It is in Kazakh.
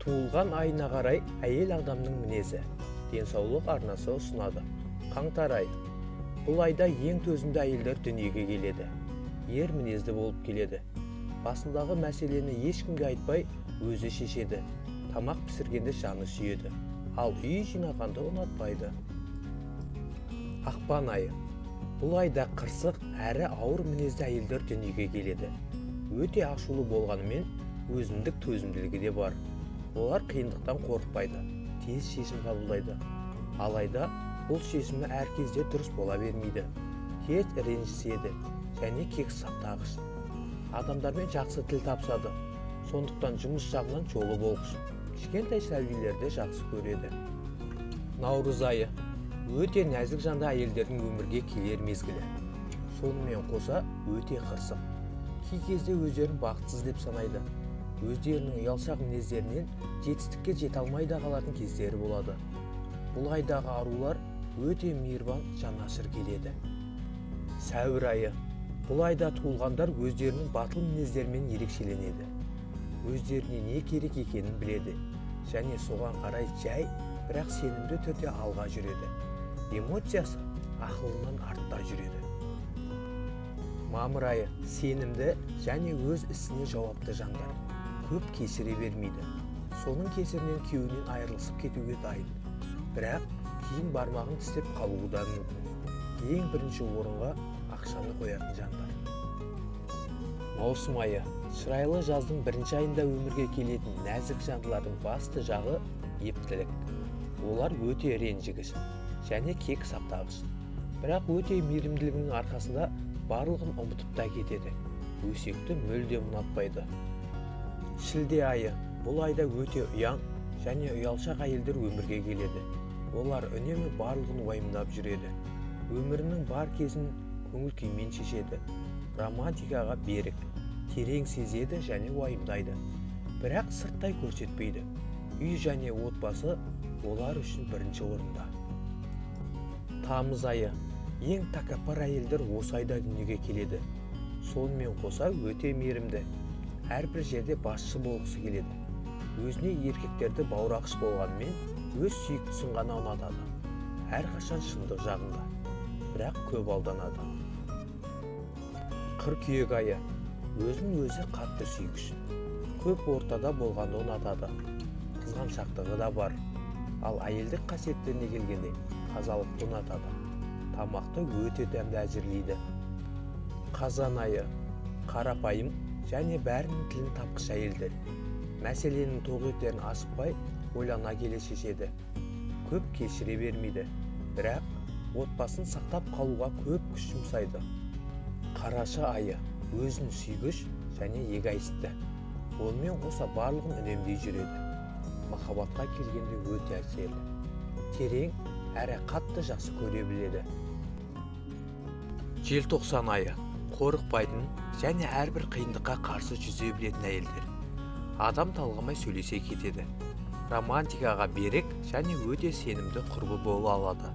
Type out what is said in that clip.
Туылған айына қарай әйел адамның мінезі. Денсаулық арнасы ұсынады. Қаңтар айы. Бұл айда ең төзімді әйелдер дүниеге келеді. Ер мінезді болып келеді. Басындағы мәселені ешкімге айтпай, өзі шешеді. Тамақ пісіргенді жаны сүйеді. Ал үй жинағанды ұнатпайды. Ақпан айы. Бұл айда қырсық әрі ауыр мінезді әйелдер дүниеге келеді. Өте ашулы болғанымен, өзіндік төзімділігі де бар. Олар қиындықтан қорықпайды, тез шешім қабылдайды. Алайда бұл шешімі әр кезде дұрыс бола бермейді. Тез ренжіседі және кек сақтағыш. Адамдармен жақсы тіл табысады. Сондықтан жұмыс жағынан жолы болғыш. Кішкентай сәбилерді жақсы көреді. Наурыз айы. Өте нәзік жанды әйелдердің өмірге келер мезгілі. Сонымен қоса өте қырсық. Кей кезде өздерін бақытсыз деп санайды. Өздерінің ұялшақ мінездерінен жетістікке жете алмай да қалатын кездері болады. Бұл айдағы арулар өте мейірбан, жанашыр келеді. Сәуір айы. Бұл айда туылғандар өздерінің батыл мінездерімен ерекшеленеді. Өздеріне не керек екенін біледі және соған қарай жай, бірақ сенімді түрде алға жүреді. Эмоциясы ақылынан артта жүреді. Мамыр айы. Сенімді және өз ісіне жауапты жандар. Көп кешіре бермейді. Соның кесірінен күйеуінен айырылысып кетуге дайын. Бірақ кейін бармағын тістеп қалуы да мүмкін. Ең бірінші орынға ақшаны қоятын жандар. Маусым айы. Шырайлы жаздың бірінші айында өмірге келетін нәзік жандылардың басты жағы ептілік. Олар өте ренжігіш және кек сақтағыш. Бірақ өте мейірімділігінің арқасында барлығын ұмытып та кетеді. Өсекті мүлдем ұнатпайды. Шілде айы. Бұл айда өте ұяң және ұялшақ әйелдер өмірге келеді. Олар үнемі барлығын уайымдап жүреді. Өмірінің бар кезін көңіл күймен шешеді. Романтикаға берік, терең сезеді және уайымдайды. Бірақ сырттай көрсетпейді. Үй және отбасы олар үшін бірінші орында. Тамыз айы. Ең тәкаппар әйелдер осы айда дүниеге келеді. Сонымен қоса өте мейірімді. Әрбір жерде басшы болғысы келеді. Өзіне еркектерді баурағыш болғанымен, өз сүйіктісін ғана ұнатады. Әрқашан шындық жағында. Бірақ көп алданады. Қыркүйек айы. Өзін өзі қатты сүйгіш. Көп ортада болғанды ұнатады. Қызғаншақтығы да бар. Ал әйелдік қасиеттеріне келгенде тазалықты ұнатады. Тамақты өте дәмді әзірлейді. Қазан айы. Қарапайым және бәрінің тілін тапқыш әйелдер. Мәселенің тоқетерін асықпай, ойлана келе шешеді. Көп кешіре бермейді. Бірақ отбасын сақтап қалуға көп күш жұмсайды. Қараша айы. Өзін сүйгіш және эгоистті. Онымен қоса барлығын үнемдей жүреді. Махаббатқа келгенде өте әсерлі. Терең әрі қатты жақсы көре біледі. Желтоқсан айы. Қорықпайтын және әрбір қиындыққа қарсы жүзе білетін әйелдер. Адам талғамай сөйлесе кетеді. Романтикаға берік және өте сенімді құрбы бола алады.